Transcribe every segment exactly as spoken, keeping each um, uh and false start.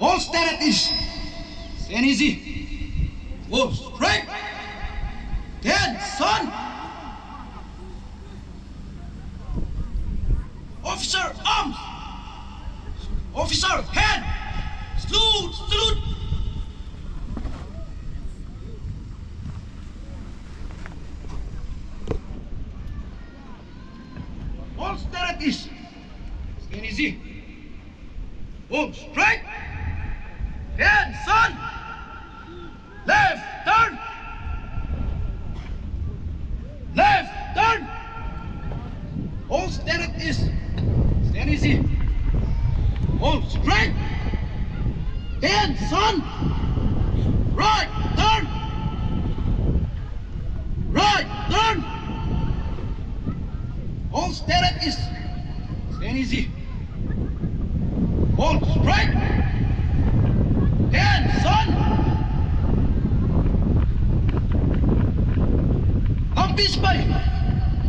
All stand at ease. Stand easy. Go straight. Attention. Officer, arms. Officer, hand. Salute, salute. All stand at ease. Stand easy. Go straight. Attention. Left turn. Left turn. All stand at ease. Stand easy. Go straight. Attention. Right turn. Right turn. All stand at ease. Stand easy. Go straight. Attention. Nampi sepai.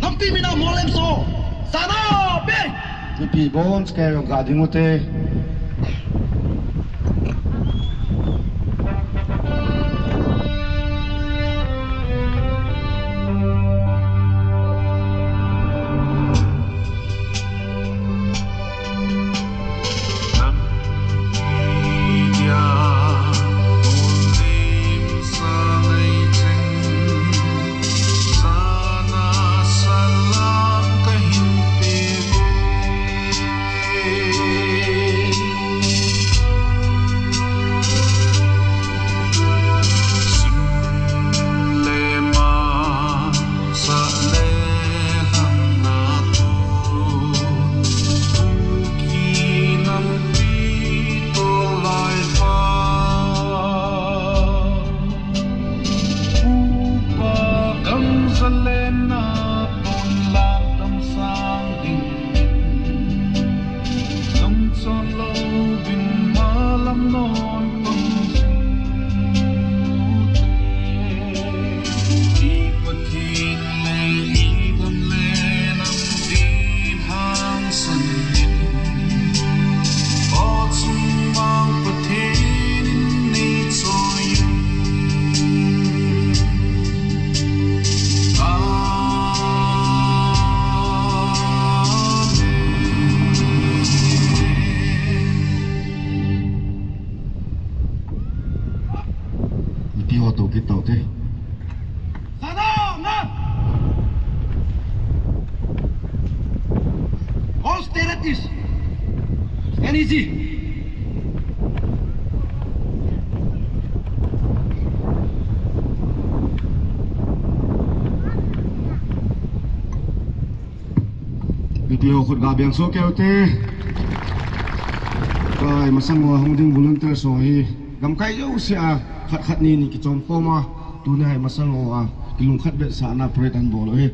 Nampi mina molem so. Sana pe. Mipi bon skai ga ding ute. Upa Gamzalen a pon lam damsang ding in, damchon lou ding malam non pang jing ute. I Pathen le i gam le nam din hangsan in, aw chun mang Pathen in nei choi in. Amen. Mipi ho to kit tau te. Sadam na. All stand at ease. Stand easy. Mipi ho khut ga beng soh keu te. Kai masang ho hung ding volunteer ho hi gamkai jouse a khat khat ni ni kichom khom a, tuni hi masang ho a kilungkhat betsahna parade an bol u hi.